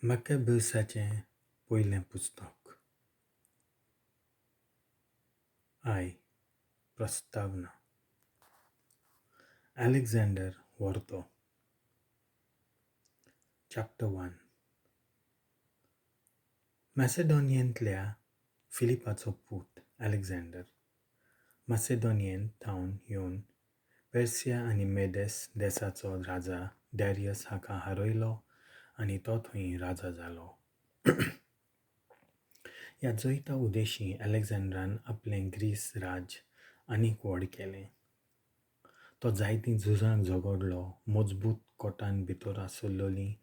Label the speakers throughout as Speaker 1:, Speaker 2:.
Speaker 1: मॅकॅब्यूसाचें पयलें पुस्तक. I. प्रस्तावना. अलेक्झांडर वर्तो. Chapter 1. मॅसेडोनियेंतल्या फिलिपाचो पूत अलेक्झांडर मॅसेडोनियेंत थावन येवन पर्सिया आनी मेदेस देसाचो राजा डॅरियस हाका हारयलो आनी तो थंय राजा जालो. ह्या जैता उदेशीं अलेक्झांडरान आपलें ग्रीस राज्य आनीक व्हड केलें. तो जायतीं झुजां झगडलो, मजबूत कोटान भितर आसलोलीं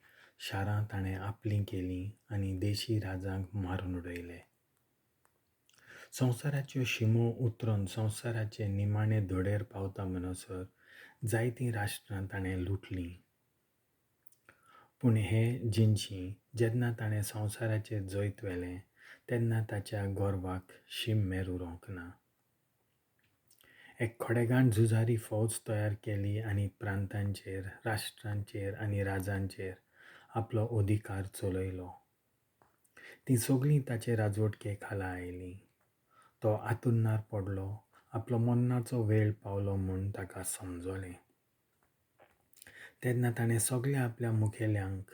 Speaker 1: शारां ताणें आपलीं केलीं आनी देशी राजांक मारून उडयले. संवसाराच्यो शिमो उतरून संवसाराचे निमाणे धडेर पावता म्हणसर जायतीं राष्ट्रां ताणें लुटलीं. पूण हे जिनशी जेन्ना ताणें संवसाराचेर जैत व्हेलें तेन्ना ताच्या गर्वाक शीम मेर उरोंक ना. एक खडेगांठ झुजारी फौज तयार केली आनी प्रांतांचेर, राष्ट्रांचेर आनी राजांचेर आपलो अधिकार चलयलो. तीं सगळीं ताचे राजवटके खाला आयलीं. तो आतुरणार पडलो, आपलो मरणाचो वेळ पावलो म्हूण ताका समजलें. तेन्ना ताणें सगळ्या आपल्या मुखेल्यांक,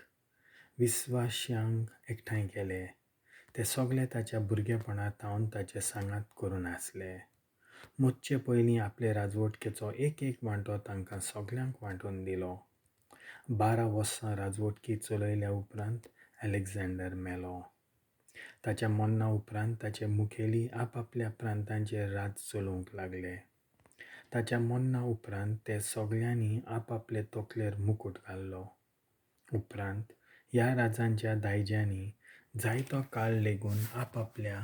Speaker 1: विस्वाश्यांक एकठांय केले. ते सगळे ताच्या भुरगेपणा थावन ताचे सांगात करून आसले. मरचे पयलीं आपले राजवटकेचो एक एक वांटो तांकां सगळ्यांक वांटून दिलो. 12 वर्सां राजवटकी चलयल्या उपरांत अलेक्झांडर मेलो. ताच्या मरणा उपरांत ताचे मुखेली आपापल्या प्रांतांचेर राज चलोवंक लागले. ताच्या मरणा उपरांत ते सगळ्यांनी आपापले तकलेर मुकूट घाल्लो. उपरांत ह्या राजांच्या दायज्यांनी जायतो काळ लेगून आपापल्या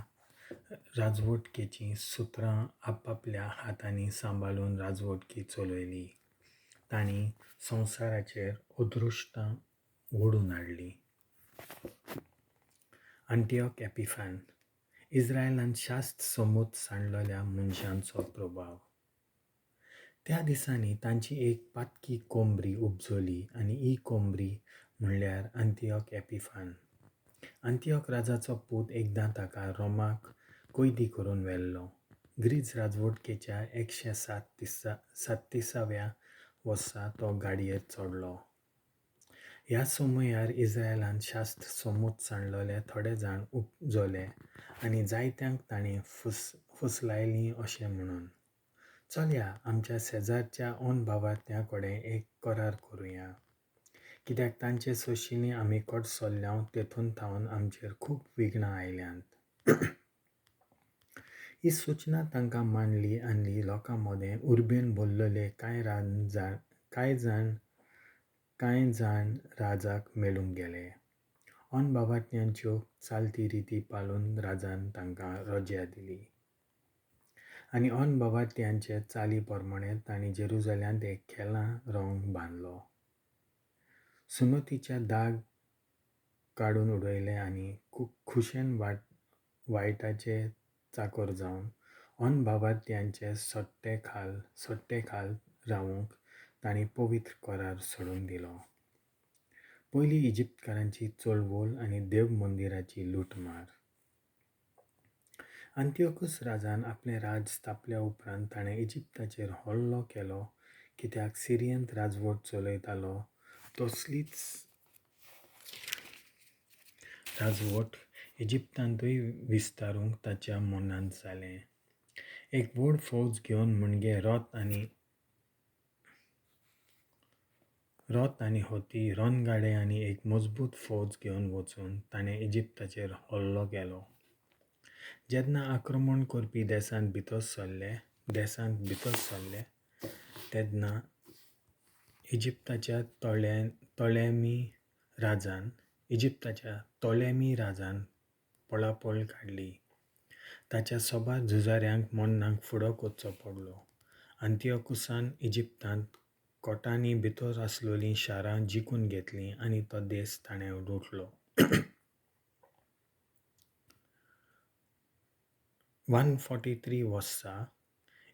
Speaker 1: राजवटकेचीं सुत्रां आपापल्या हातांनी सांबाळून राजवटकी चलयली. तांणी संवसाराचेर अदृश्टां ओडून हाडलीं. अंटिऑक एपिफॅन. इस्रायलांत शास्त्र समूत सांडलेल्या मनशांचो प्रभाव. त्या दिसांनी तांची एक पातकी कोंबरी उपजली आनी ही कोंबरी म्हणल्यार अंतिऑक एपिफान. अंतिऑक राजाचो पूत एकदां ताका रोमाक कैदी करून व्हेल्लो. ग्रीस राजवटकेच्या 137व्या वर्सा तो गाडयेर चडलो. ह्या समयार इस्रायलांत शास्त्र समूत सांडलेले थोडे जाण उपजले आनी जायत्यांक तांणी फुसलायलीं अशें म्हणून, चलया आमच्या शेजारच्या अनभावार्थ्यां कडेन एक करार करुया, कित्याक तांचे सोशींनी आमी कडसरल्याव तेतून थावन आमचेर खूब विघ्नां आयल्यांत. ही सुचना तांकां मांडली आनी लोकां मदें उर्बेन भरलेले कांय जाण राजाक मेळूंक गेले. अनभावार्थ्यांच्यो चालती रिती पाळून राजान तांकां रजा दिली आनी अनभावार्थ्यांचे चाली प्रमाणें तांणी जेरुजाल्यांत एक खेळां रंग बांदलो. सुनतीचे दाग काडून उडयले आनी खुशेन वायटाचे चाकर जावन अनभावार्थ्यांचे सट्टे खाल रावूंक तांणी पवित्र करार सोडून दिलो. पयली इजिप्तकारांची चळवळ आनी देव मंदिराची लुटमार. अंतिऑकस राजान आपलें राज स्थापल्या उपरांत ताणें इजिप्ताचेर हल्लो केलो, कित्याक सिरियेंत राजवट चलयतालो तसलीच राजवट इजिप्तांतूय विस्तारूंक ताच्या मनांत जालें. एक व्हड फौज घेवन म्हणजे रथ आनी हती, रणगाडे आनी एक मजबूत फौज घेवन वचून ताणें इजिप्ताचेर हल्लो केलो. जेन्ना आक्रमण करपी देशांत भितर सरले तेन्ना इजिप्ताच्या टॉलेमी राजान पळापळ काडली. ताच्या सबार झुजाऱ्यांक मरणाक फुडो करचो पडलो. अंतिऑकुसान इजिप्तांत कोटांनी भितर आसलेलीं शारां जिखून घेतलीं आनी तो देस ताणें लुटलो. 143 वर्सा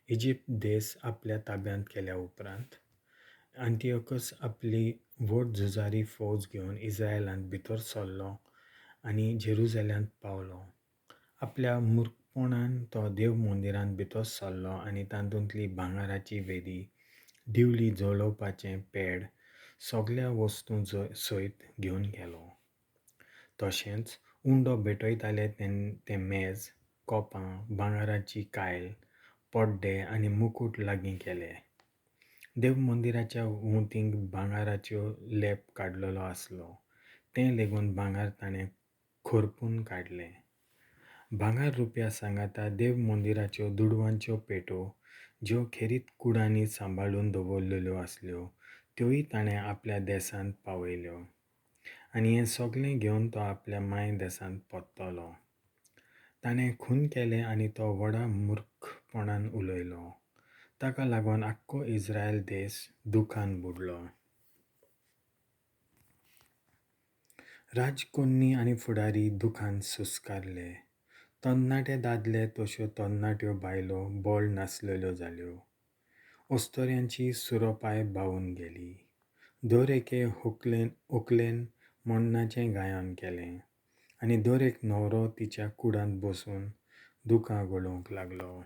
Speaker 1: इजिप्त देस आपल्या ताब्यांत केल्या उपरांत अंतिऑकस आपली व्हड झुजारी फौज घेवन इस्रायलांत भितर सरलो आनी जेरुजाल्यांत पावलो. आपल्या मूर्खपणान तो देव मंदिरांत भितर सरलो आनी तातूंतली भांगराची वेदी, दिवली जळोवपाचें पेड सगळ्या वस्तूं सयत घेवन गेलो. तशेंच उंडो भेटयताले तें मेज, कोपां, भांगराची कायल, पड्डे आनी मुकूट लागीं केले. देव मंदिराच्या वण्टींक भांगराच्यो लेप काडलेलो आसलो, तें लेगून भांगर ताणें खरपून काडलें. भांगर रुपया सांगाता देव मंदिराच्यो दुडवांच्यो पेटो ज्यो खेरीत कुडांनी सांबाळून दवरलेल्यो आसल्यो त्योय ताणें आपल्या देसांत पावयल्यो आनी हें सगळें घेवन तो आपल्या माय देसांत परतलो. ताणें खून केलें आनी तो व्हडा मूर्खपणान उलयलो. ताका लागून आख्खो इस्रायल देश दुखान बुडलो. राजकोन्नी आनी फुडारी दुखान सुस्कारले. तरणाटे दादले तश्यो तरणाट्यो बायलो बळ नासलेल्यो जाल्यो. अस्तोऱ्यांची सुरोपाय बावून गेली. दर एके होकलेन मरणाचें गायन केलें आनी दर एक न्हवरो तिच्या कुडांत बसून दुकां गळोवंक लागलो.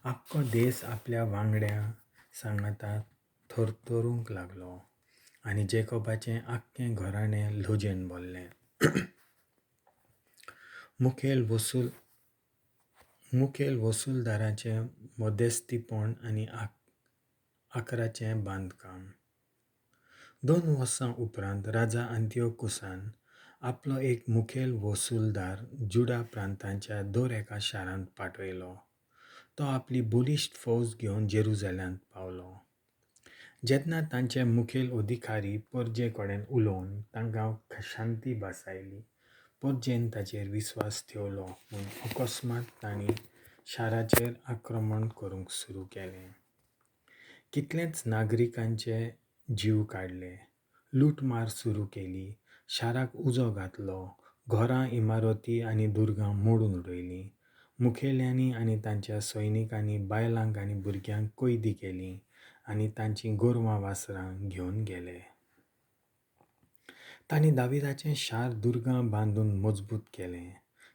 Speaker 1: आख्खो देश आपल्या वांगड्या सांगाता थरथरूंक लागलो आनी जेकोबाचें आख्खें घराणें लजेन भरलें. मुखेल वसुलदाराचें मदेस्तीपण आनी आकराचें बांदकाम. 2 वर्सां उपरांत राजा अंतियोकुसान आपलो एक मुखेल वसुलदार जुडा प्रांताच्या दर एका शारांत पाठयलो. तो आपली बलिश्ट फौज घेवन जेरुजाल्यांत पावलो. जेन्ना तांचे मुखेल अधिकारी परजे कडेन उलोवन तांकां शांती भासायली, परजेन ताचेर विस्वास ठेवलो म्हूण अकस्मात तांणी शाराचेर आक्रमण करूंक सुरू केलें. कितलेच नागरिकांचे जीव काडले, लुटमार सुरू केली, शाराक उजो घातलो, घरां, इमारती आनी दुर्गां मोडून उडयलीं. मुखेल्यांनी आनी तांच्या सैनिकांनी बायलांक आनी भुरग्यांक कैदी केलीं आनी तांचीं गोरवां वासरां घेवन गेले. तांणी दाविदाचें शार दुर्गां बांदून मजबूत केलें.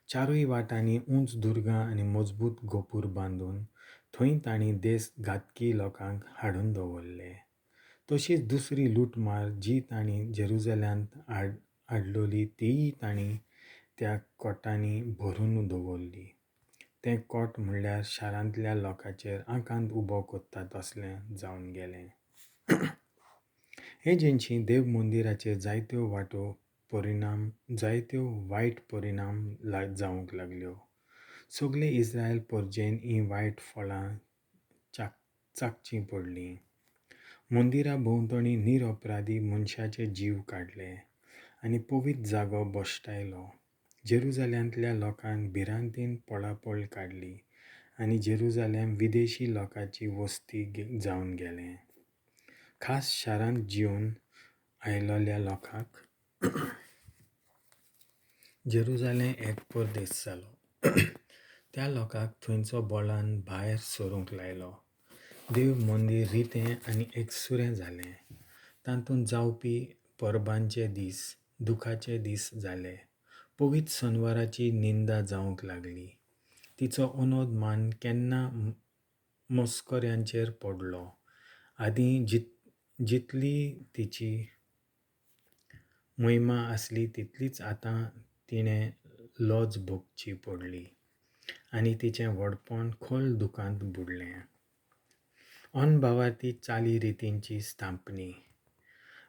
Speaker 1: चारूय वाटांनी उंच दुर्गां आनी मजबूत गोपूर बांदून थंय तांणी देश घातकी लोकांक हाडून दवरले. तशीच दुसरी लुटमार जी तांणी जेरुजाल्यांत हाडलोली तीय तांणी त्या कोटांनी भरून दवरली. तें कोट म्हणल्यार शारांतल्या लोकांचेर आकांत उबो करता तसलें जावन गेलें. हे जिनशी देव मंदिराचेर जायत्यो वायट परिणाम जावंक लागल्यो. सगळे इस्रायल परजेन हीं वायट फळां चाखचीं पडलीं. मंदिरा भोंवतणी निरपराधी मनशाचे जीव काडले आनी पवित्र जागो भश्टायलो. जेरुजाल्यांतल्या लोकांक भिरांतीन पळापळ काडली आनी जेरुजालेम विदेशी लोकांची वस्ती जावन गेलें. खास शारांत जिवन आयलेल्या लोकांक जेरुजालेम एक परदेस जालो. त्या लोकांक थंयचो बळान भायर सरूंक लायलो. देव मंदीर रितें आनी एकसुरें जालें. तातूंत जावपी परबांचे दीस दुखाचे दीस जाले. पवित्र सनवाराची निंदा जावंक लागली. तिचो अनोद मान केन्ना मस्कऱ्यांचेर पडलो. आदीं जितली तिची महिमा आसली तितलीच आतां तिणें लज भोगची पडली आनी तिचें व्हडपण खोल दुखांत बुडलें. अनभावार्थी चाली रितींची स्थापणी.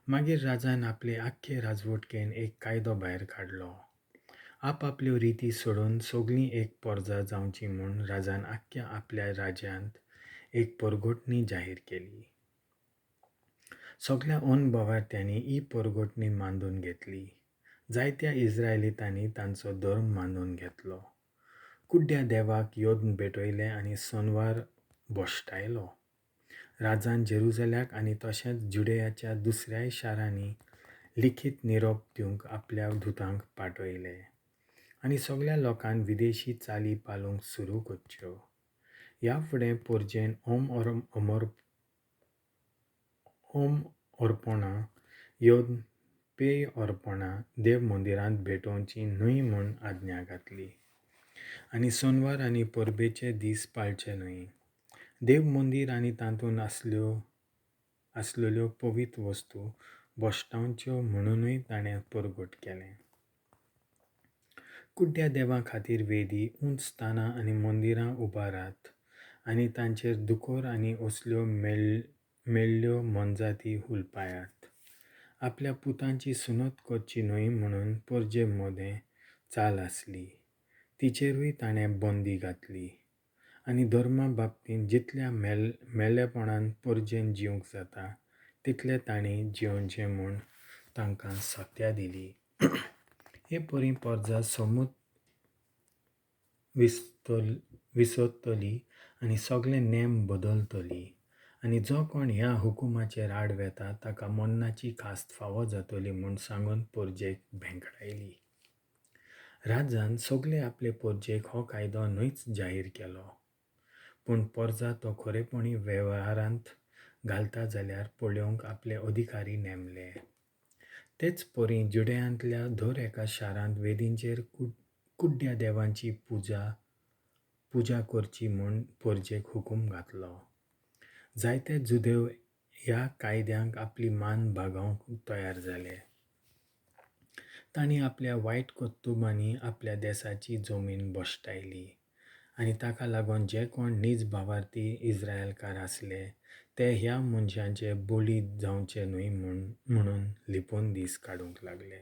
Speaker 1: मागीर राजान आपले आख्खे राजवटकेन एक कायदो भायर काडलो. आपआपल्यो रिती सोडून सगळीं एक परजा जावची म्हूण राजान आख्ख्या आपल्या राज्यांत एक परगटणी जाहीर केली. सगळ्या अनभावार्थ्यांनी ही परगटणी मानून घेतली. जायत्या इस्रायलितांनी तांचो धर्म मानून घेतलो. कुड्ड्या देवाक यत्न भेटयले आनी सनवार भश्टायलो. राजान जेरुजाल्याक आनी तशेंच जुडेयाच्या दुसऱ्याय शारांनी लिखीत निरोप दिवंक आपल्या दुतांक पाठयले आनी सगळ्या लोकांक विदेशी चाली पालूंक सुरू करच्यो. ह्या फुडें परजेन ओम अर्पणां, यज्ञ, पेय अर्पणां देव मंदिरांत भेटोवचीं न्हय म्हूण आज्ञा घातली आनी सोनवार आनी परबेचे दीस पाळचे न्हय. देव मंदीर आनी तातूंत आसलेल्यो पवित्र वस्तू भश्टावच्यो म्हणुनूय ताणें परगट केलें. कुड्ड्या देवां खातीर वेदी, उंच स्थानां आनी मंदिरां उबारात आनी तांचेर दुकोर आनी असल्यो मेळ्ळ्यो मोनजाती हुलपायात. आपल्या पुतांची सुनत करची न्हय म्हणून परजे मदें चाल आसली तिचेरूय ताणें बंदी घातली आनी धर्मा बाबतींत जितल्या मेल्लेपणान परजेन जिवंक जाता तितलें तांणी जिवचें म्हूण तांकां सत्या दिली. हे परी परजा सोमूत विसरतली आनी सगळे नेम बदलतली आनी जो कोण ह्या हुकुमाचेर आड वेता ताका मरणाची खास्त फावो जातली म्हूण सांगून परजेक भेंकडायली. राजान सगळे आपले परजेक हो कायदो न्हयच जाहीर केलो, पूण परजा तो खरेपणी वेव्हारांत घालता जाल्यार पळोवंक आपले अधिकारी नेमले. तेच परी जुडयांतल्या दर एका शारांत वेदींचेर कुड्ड्या देवांची पुजा करची म्हूण परजेक हुकूम घातलो. जायते जुदेव ह्या कायद्यांक आपली मान बागोवंक तयार जाले. तांणी आपल्या वायट कर्तुबांनी आपल्या देसाची जमीन भश्टायली आनी ताका लागून जे कोण नीज भावार्थी इस्रायलकार आसले ते ह्या मनशांचे बळी जावचे न्हय म्हणून लिपून दीस काडूंक लागले.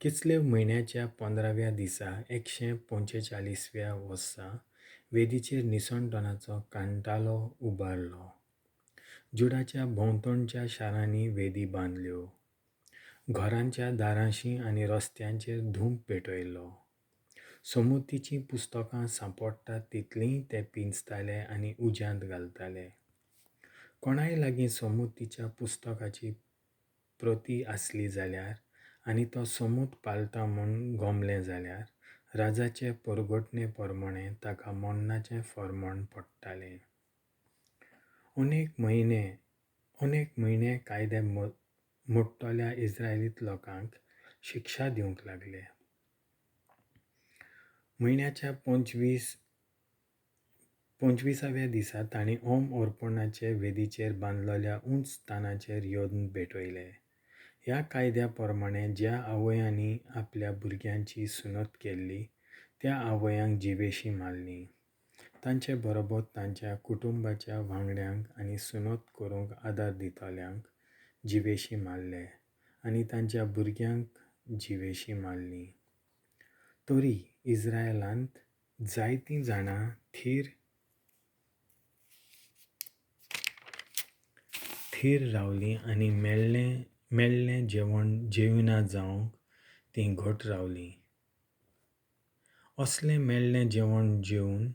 Speaker 1: किसलेव म्हयन्याच्या 15व्या दिसा 145व्या वर्सा वेदीचेर निसणटनाचो कांटालो उबारलो. जुडाच्या भोंवतणच्या शारांनी वेदी बांदल्यो. घरांच्या दारांशी आनी रस्त्यांचेर धूप पेटयलो. समुतीचीं पुस्तकां सांपडटात तितलींय ते पिंजताले आनी उज्यांत घालताले. कोणाय लागीं समुतीच्या पुस्तकाची प्रती आसली जाल्यार आनी तो समूत पाळटा म्हूण गोमलें जाल्यार राजाचे परगटणे प्रमाणें ताका मरणाचें फर्माण पडटालें. अनेक म्हयने कायदे मोडटल्या इस्रायलीत लोकांक शिक्षा दिवंक लागले. म्हयन्याच्या 25व्या दिसा तांणी ओम अर्पणाचे वेदीचेर बांदलेल्या उंच स्थानाचेर यज्ञ भेटयले. ह्या कायद्या प्रमाणें ज्या आवयांनी आपल्या भुरग्यांची सुनत केल्ली त्या आवयांक जिवेशी मारलीं. तांचे बरोबर तांच्या कुटुंबाच्या वांगड्यांक आनी सुनत करूंक आदार दितल्यांक जिवेशी मारले आनी तांच्या भुरग्यांक जिवेशी मारलीं. तरी इस्रायलांत जायतीं जाणां थीर रावलीं आनी मेळ्ळें जेवण जेविना जावंक तीं घट रावलीं. असलें मेळ्ळें जेवण जेवन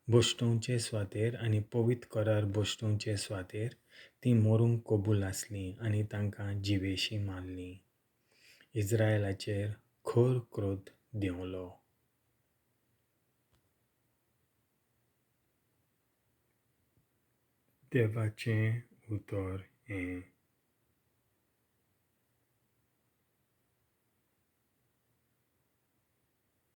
Speaker 1: भश्टोवचे सुवातेर आनी पवित्र करार भश्टोवचे सुवातेर तीं मरूंक कबूल आसलीं आनी तांकां जिवेशी मारलीं. इस्रायलाचेर खर क्रोध देंवलो. देवाचें उतर हें.